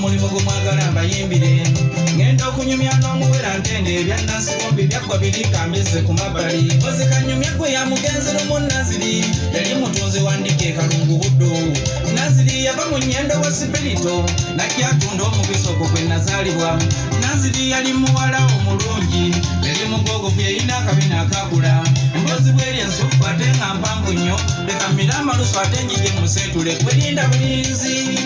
Omulimu gwe mwagala mbayimbire. Ngenda okunyumya n'omuwera ntende ebya Nansikombi byaggwa biri kambizze ku mabbali. Mbozi kanyumya gwe ya mugenzi lumu Nanziri yali mutunzi wa Ndike Kalungu Buddu. Nanziri yava mu Nyendo wa Sipirito najja atunda omubisi ogwo gwe nazaalibwa. Nanziri yali muwala omulungi, yali mugogofu, yalina akabina akakula. Emboozi bweri ensufu ate nga mpanvu nnyo, leka mmire amalusu ate njije museetule kwerinda bulinzi.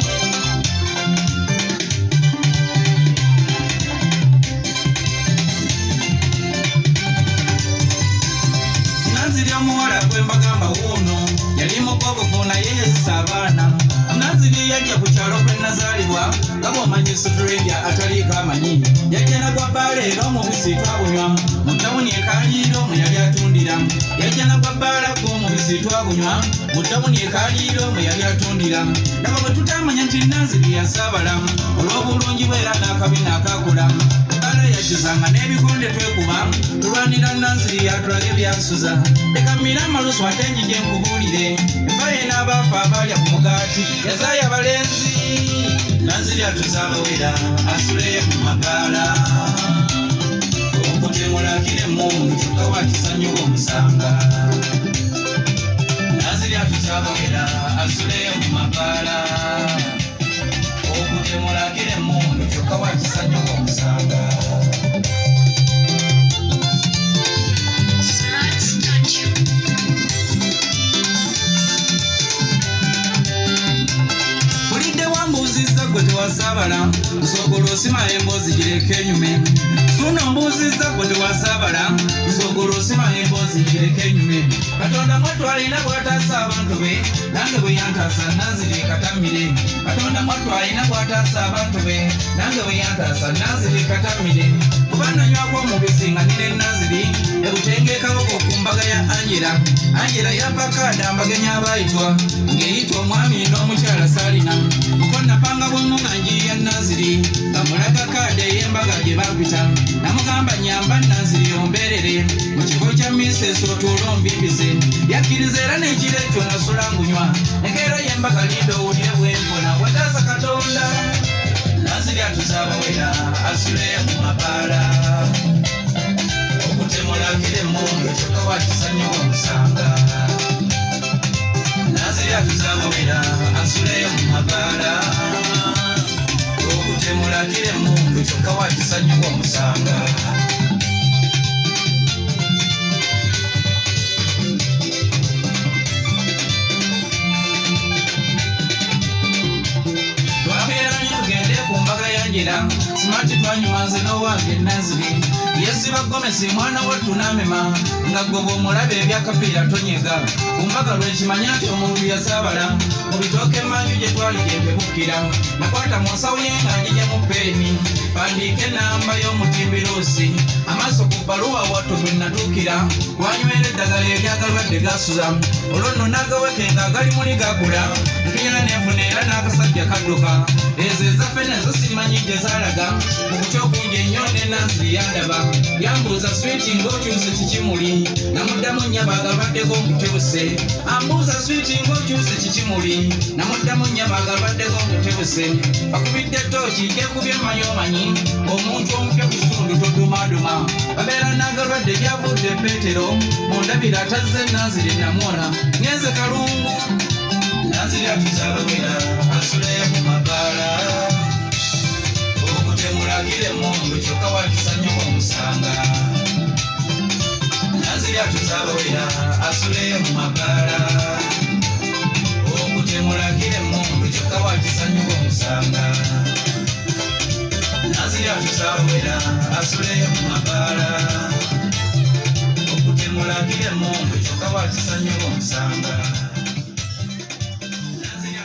Nanziri omuwala gwe mbagamba wuuno yali mugogofu naye yazisa abaana. Nanziri yajja ku kyalo kwe nazaalibwa nga bw'omanyi Sutulinja ataliiko amanyi. Yajja na gwa bbaala era omubisi twagunywa mu tawuni e Kaliiro mwe yali atundira. Yajja na gwa bbaala gw'omubisi twagunywa mu tawuni e Kaliiro mwe yali atundira. Laba bwe tutamanya nti Nanziri yasaabala olw'obulungi bwe era n'akabina akakula. Bbaala yajjuzanga n'ebikonde twekuba tulwanira Nanziri yatulaga ebyasuza. Leka mmire amalusu ate njije nkubuulire enfa ye n'abaafa abaalya ku mugaati yazaaya abalenzi. Nanziri atuzaabawera asuleyo mu mabaala. Okutemulakira emmundu kyokka wakisa nnyo bw'omusanga. Nanziri atuzaabawera asuleyo mu mabaala. Okutemulakira emmundu kyokka wakisa nnyo bw'omusanga. Smart Studio. Bulidde wambuuzizza gwe tewasaabala, nsogola osima emboozi gireke enyume. Suno mbuuzizza gwe tewasaabala, nsogola osima emboozi gireke enyume. Katonda mwattu alina bw'ataasa abantu be, nange bwe yantaasa Nanziri katammire. Katonda mwattu alina bw'ataasa abantu be, nange bwe yantaasa Nanziri katammire. Kuba nanywako omubisi nga nina Nanziri ebutenge Kaboko ku mbaga ya Angela. Angela yampa kaada mbagenya abaayitwa ng'eyitwa omwami n'omukyala Saalina. Muko napanga bw'omu nga njiya Nanziri nga mulaga kaada ey'embaga gye bampita. Namugamba nyamba Nanziri ombeerere mu kifo kya misesi otuule ombimbise. Yakkiriza era n'ekiro ekyo nasula ngunywa. Enkeera y'embaga linda owulire bwempona wataasa Katonda. Nanziri atuzaabawera asule mu mabaala. Okutemulakira emmundu kyokka wakisa nnyo bw'omusanga. Nanziri atuzaabawera asuleyo mu mabaala. Okutemulakira emmundu kyokka wakisa nnyo bw'omusanga. Twakeera nnyo tugende ku mbaga ya Njera. Simati twanyuma nze n'owange Nanziri. Yesiba gomesi mwana wattu n'amema nga gwe bw'omulaba ebyakapiira tonyega. Ku mbaga lwekimanya nti omuntu yasaabala mu bitooke emmanju gye twali gye mpebukira. Nakwata mu nsawo ye nga njija mu peeni pandiika ennamba y'omutimbiruusi. Amaaso ku bbaluwa wattu bwe natuukira twanywera eddagala eryagalwadde gasuza. Olwo nno n'agaweke ng'agali muli gakula. Nkenyera nenfuna era n'akasajja kadduka. Ezo ezaffe nazo simanyi gye zaalaga. Mu kutya okungi ennyo ne Nanziri yandaba. Yambuuza sweetie ng'okyuse kiki muli. Namuddamu nnyaba agalwaddeko nkutebuse. Ambuuza sweetie ng'okyuse kiki muli. Namuddamu nnyaba agalwaddeko nkutebuse. Bakubidde ttooki gyekubye mmanyi omanyi. Omuntu omupya ku kitundu todumaaduma. Babeera n'agalwadde byavudde Peetero. Mundabira atazze Nanziri namuwona. Ngenze Kalungu. Nanziri atuzaabawera asule mu mabaala. Okutemulakira emmundu kyokka wakisa nnyo bw'omusanga. Nanziri atuzaabawera asule mu mabaala. Okutemulakira emmundu kyokka wakisa nnyo bw'omusanga. Nanziri atuzaabawera asule mu mabaala. Okutemulakira emmundu kyokka wakisa nnyo bw'omusanga.